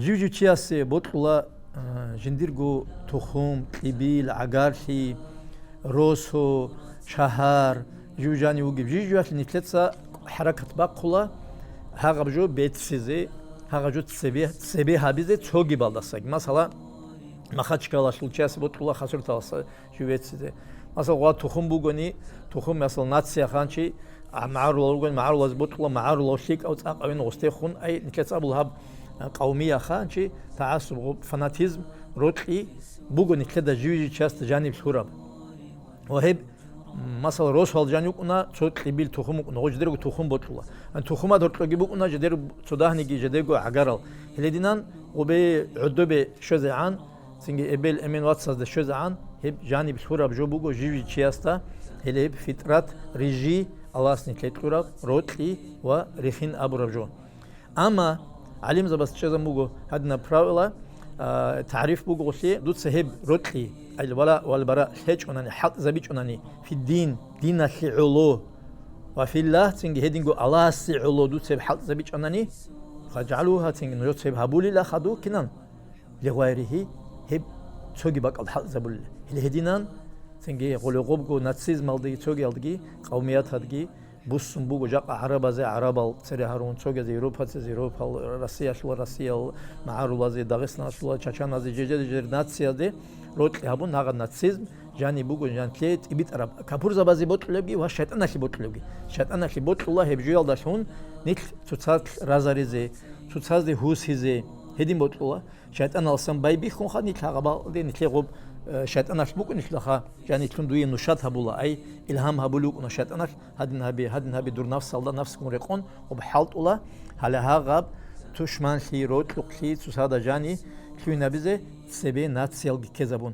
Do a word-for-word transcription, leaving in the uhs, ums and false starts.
Жив-жив чиясе бокьула, а, жиндирго тухум, кьибил, гӀагарлъи, росу, шагьар, жив жанив вугев. Жив-живалъе нилъеца хӀаракат бахъула, гьагъаб жо беццизе, гьагъаб жо цебе, цебе гьабизе цогибалдасаги. Масала, Махачкалалъул чиясе бокьула хасурталаса жив веццизе. Масала, гъва тухум бугони, тухум, масала, нация ханчи, а, магӀарулал ругони, магӀарулазе бокьула, магӀарулал лъикӀав цӀакъавин гъустехун, ай, нилъеца абула гьаб, а, къавмия ханчи, тагӀассуб, гъуб, фанатизм, рокьи буго нилъеда жив-жив чиясда жаниб лъураб. Ва гьеб, м, масала, росуал жанив вукӀуна, цо кьибил тухум вукӀуна, гъо жидерго тухум бокьула. Ан тухумад гьоркьоги букӀуна, жидер цо дагьниги жидерго гӀагарал. Гьелединан гъубе гӀодобе щвезегӀан, цинги эбел-эмен вацазда щвезегӀан, гьеб жаниб лъураб жо буго жив-жив чиясда, гьеле гьеб фитрат, рижи, Аллагьас нилъе кьураб, рокьи ва рихин абураб жо. Амма гӀалимзабаз чӀезабун буго гьадинаб правила, а, тагӀриф бугоглъи, дуца гьеб рокьи, аль-вала валь-бара, лъечӀунани, хӀалтӀизабичӀунани, фиддин, диналъе гӀоло, ва филлагь, цинги гьединго Аллагьасе гӀоло дуца гьеб хӀалтӀизабичӀанани, фаджгӀалугьа, цинги нужеца гьеб гьабулила хадуккинан, лигъвайригьи, гьеб цоги бакӀалда хӀалтӀизабулила. Гьеле гьединан, цинги гъоле гъобго нацизмалдаги цогиялдаги, къавмияталдаги, буссун буго жакъа гӀарабазе гӀарабал цере гьарун, цогиязе европаца европал, Россиялъула россиял, магӀарулазе, дагъистаналъула чачаназе, жеже-жер нациялде рокьи гьабун, гьагъаб нацизм жаниб буго жанлъе тӀибитӀараб, капурзабазе бокьулебги ва шайтӀаналъе бокьулебги. ШайтӀаналъе бокьула гьеб жоялдалъун нилъ цоцазда разаризе, цоцазде гьусизе, гьедин бокьула. ШайтӀаналсан байбихьунха нилъ гьагъабалде, нилъе гъуб, э, шайтӀаналъ букӀунелъулаха, жанилъун дуе нушат гьабула, ай, илгьам гьабулев вукӀуна шайтӀаналъ, гьадин гьабе, гьадин гьабе, дур нафсалда, нафсгун рекъон, гъуб хӀалтӀула, гьале гьагъаб тушманлъи, рокьукълъи, цоцазда жани лъугьинабизе цебе нациялги ккезабун.